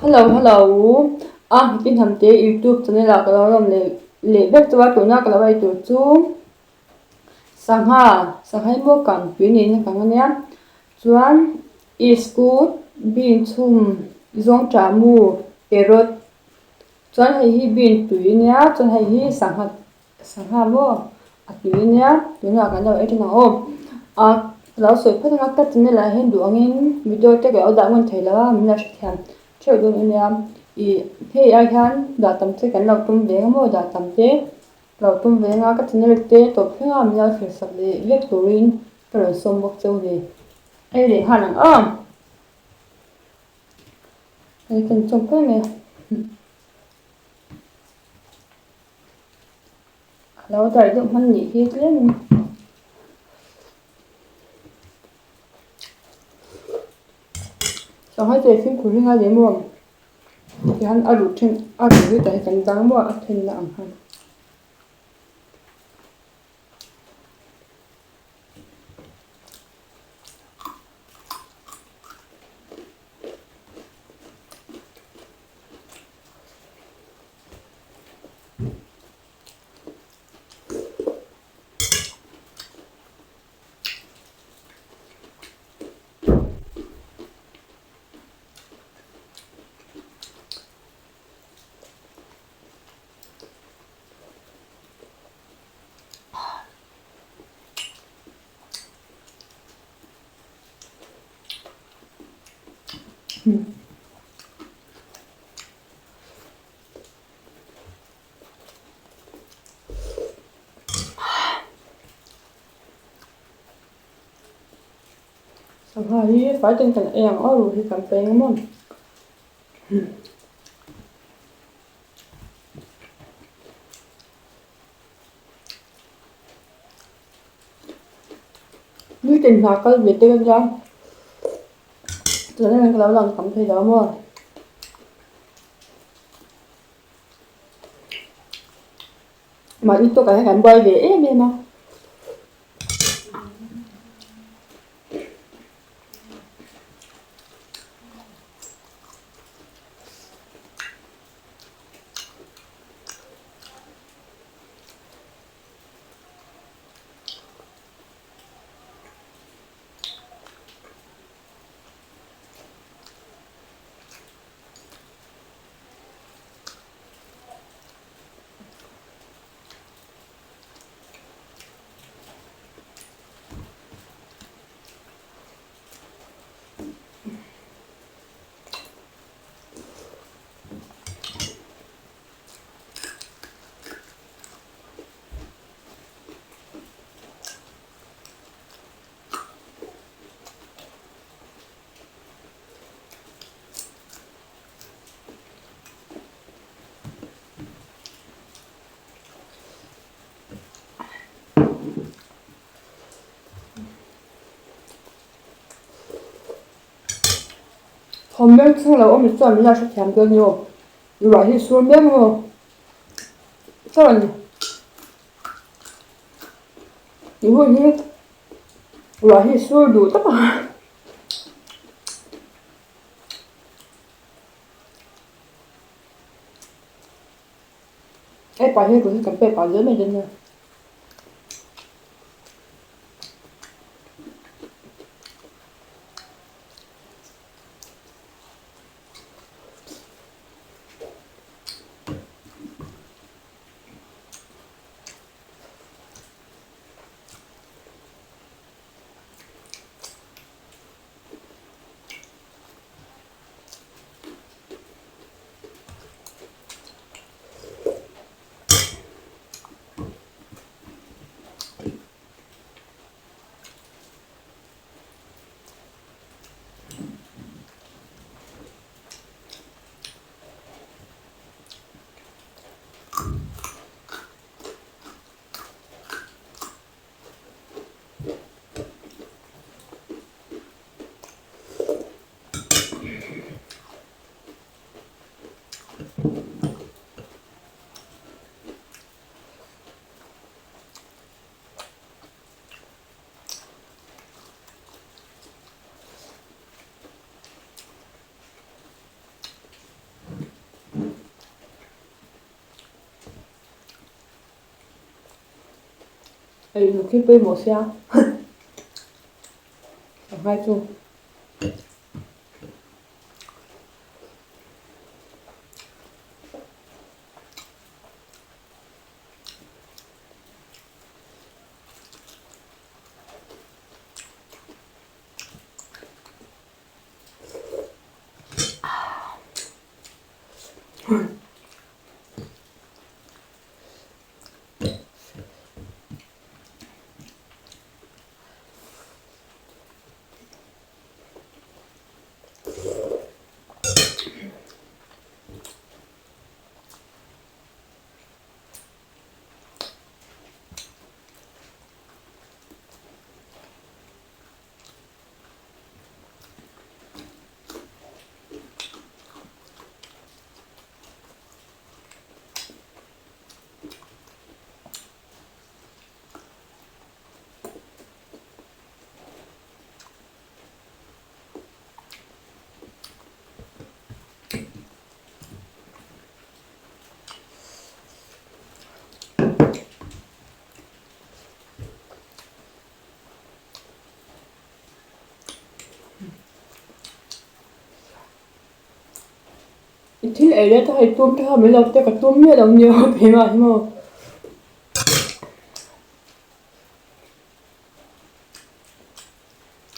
Hello hello a i hnamte youtube channel ah ka lo lawm leh leh vek chu a tuna ka lo ei tur chu sangha sangha hi maw kan tui niin ka hmu ania chuan iskut bean chhum zawngṭah mu carrot chuan hei hi bean tui ania chuan hei hi sangha Sangha maw a tui ania tunah kan lo ei thin ang aw ah ka lo sawi phawt anga ka channel ah hian duh angin video te ka lo dah ngun thei lo a min lo hrethiam theuh dawn ania ih hei ai hian dah tam te kan lo tum ve ang maw dah tam te ka lo tum ve anga ka channel te tawp thleng a min lo thlir sak leh vek turin ka rawn sawm bawk cheu ni ei leh nghal ang aw hei kan chawm phawt mai a. A lo darh deuh hman nih hi tlem in. Sangha chu fimkhur hi ngai leh maw tihian a ruh then a ruh hi tah hi kan dang maw a then na ang khan. Sangha hi fai ten kan ei ang aw ruh hi kan peng a maw. Nitin hna kal ve te ka nia tunah hian ka lo lang tam thei lo a maw. Mahni tawkah hian kan buai ve em em a. Thawm mek chhung lo awm chuan min la hrethiam dawn ni aw ruah hi sur mek maw chuan tih hun hi ruah hi sur duh tawp a. Hei pah hian ruah hi kan pek pah zel mai dawn nia. Ei uluk hi pawimawh sia sanghai chu. I thil ei leh ta hei tum te kha min lo te ka tum miah lo nia keimah hi maw.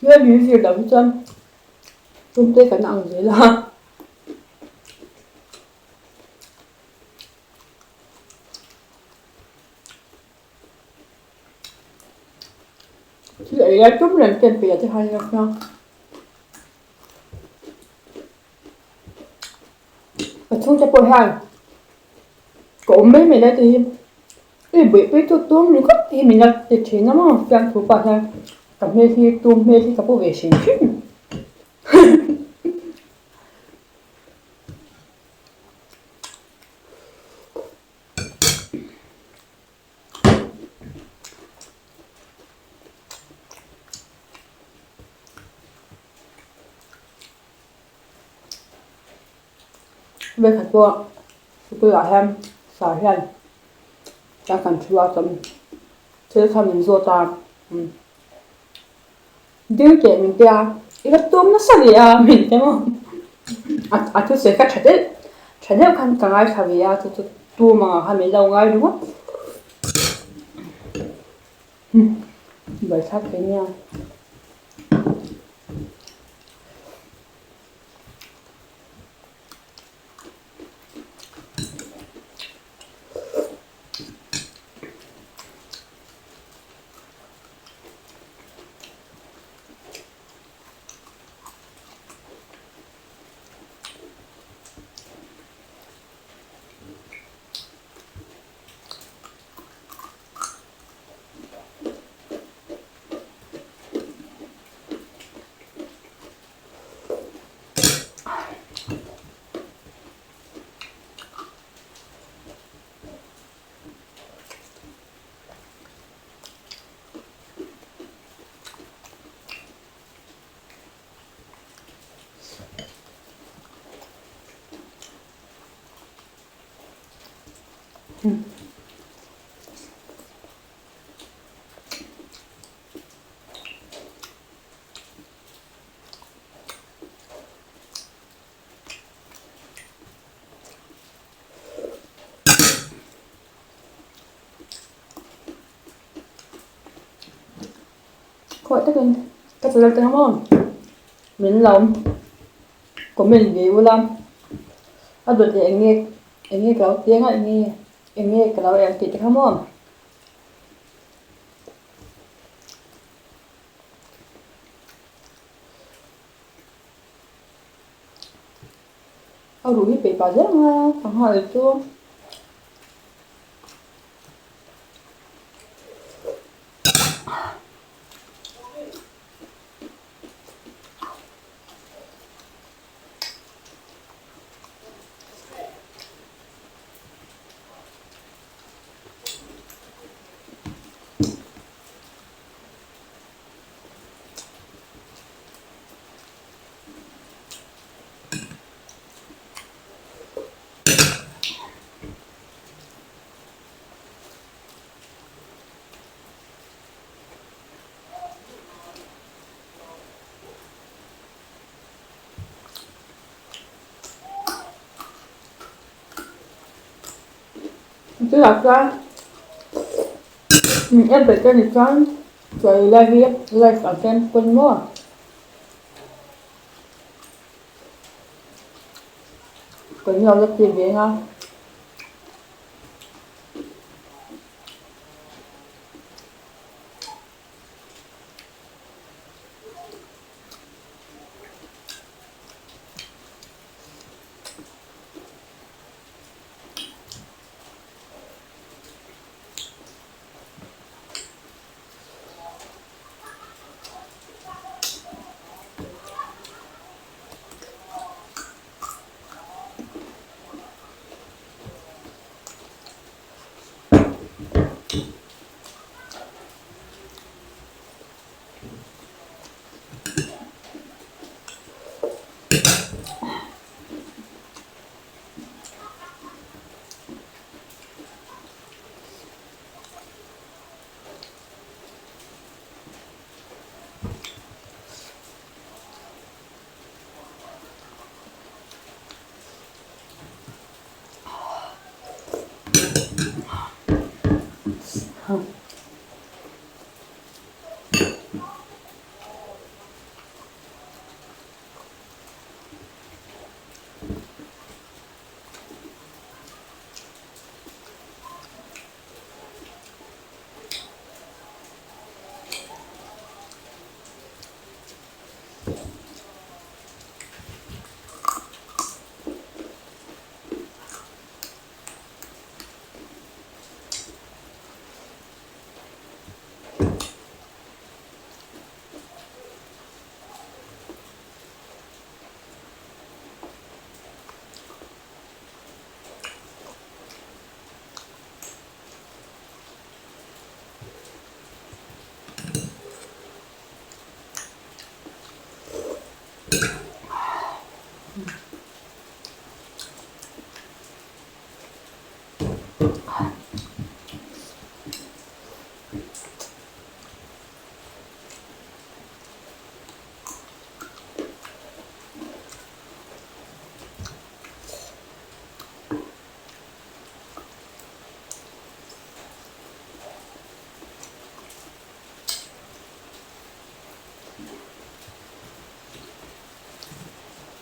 Hmel min zir loh hi chuan tum te kan ang zel a. Thil ei lai tum reng ten peih ah te khan ila kha. Ka chhungte pawh hian ka awm mai mai lai te hi i buaipui tu tum ringawt te hi min la ti thin a maw fiamthu pah hian ka hmel hi tum hmel hi ka pu ve hrim hrim. Vekhat pawh sikul ah hian sar hian a kan thu a chuan thil kha min zawt a dil teh min tia i va tum nasa ve a min ti maw a thusawi kha tha deuh tha deuh khan ka ngaithla ve a chu chu tum ang ah khan min lo ngai ringawt buaithlak thei nia. Khawi takin ka channel te maw min lo comment ve ula a dawt leh eng nge eng nge ka lo ti anga eng nge eng nge ka lo ei ang tih te kha maw. A ruh hi peih pah zel ang a sangha ei chu. Chutah chuan min en peih te ni chuan chaw ei lai hi live ang hian pawn maw. Kan lo la ti ve ang a.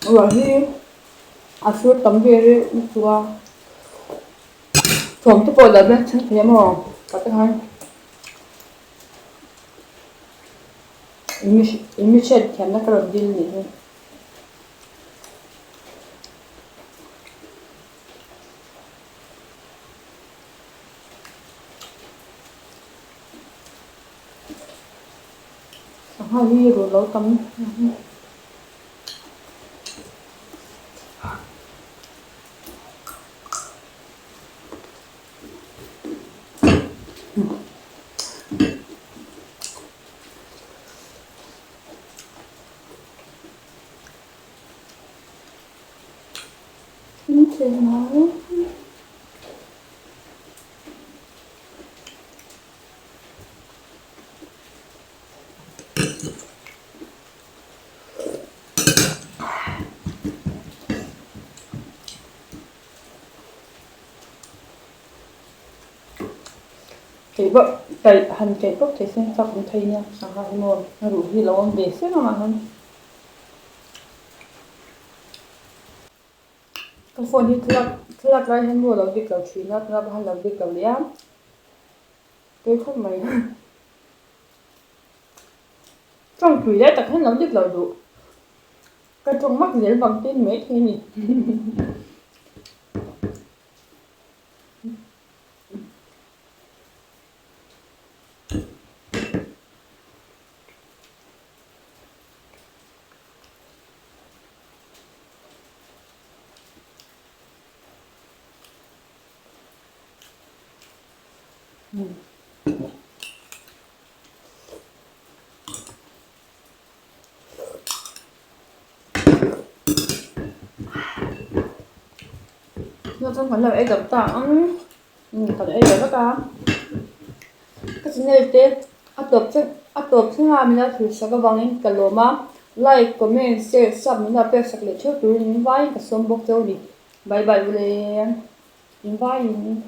Ruah hi a sur tam ve reuh lutuk a thawm te pawh lo beng chhang thei a maw tah te khan in mi hriat thiamna ka rawn dil nih hi. Sangha hi ruh lo tam Keih bawk kaih han keih bawk thei se chak awm thei nia sangha hi maw a ruh hi lo awm ve sek ang ah hian. Ka phone hi thlalak thlalak lai hian maw a lo dik lo thin a tunah pawh hian a lo dik lo leh a tui khawp mai tawng tui lai tak hian a lo dik lo duh ka tawng vak zel vang te ni maithei a ni. Nó chuan kan lo ei deuh ta ang kan ei ve vek a ka channel te a tawp thleng a tawp thleng a min lo thlir sak avangin ka lawm a like comment share sub min lo pek sak leh theuh turin in vaiin ka sawm bawk cheu a ni bye bye ule in vaiin.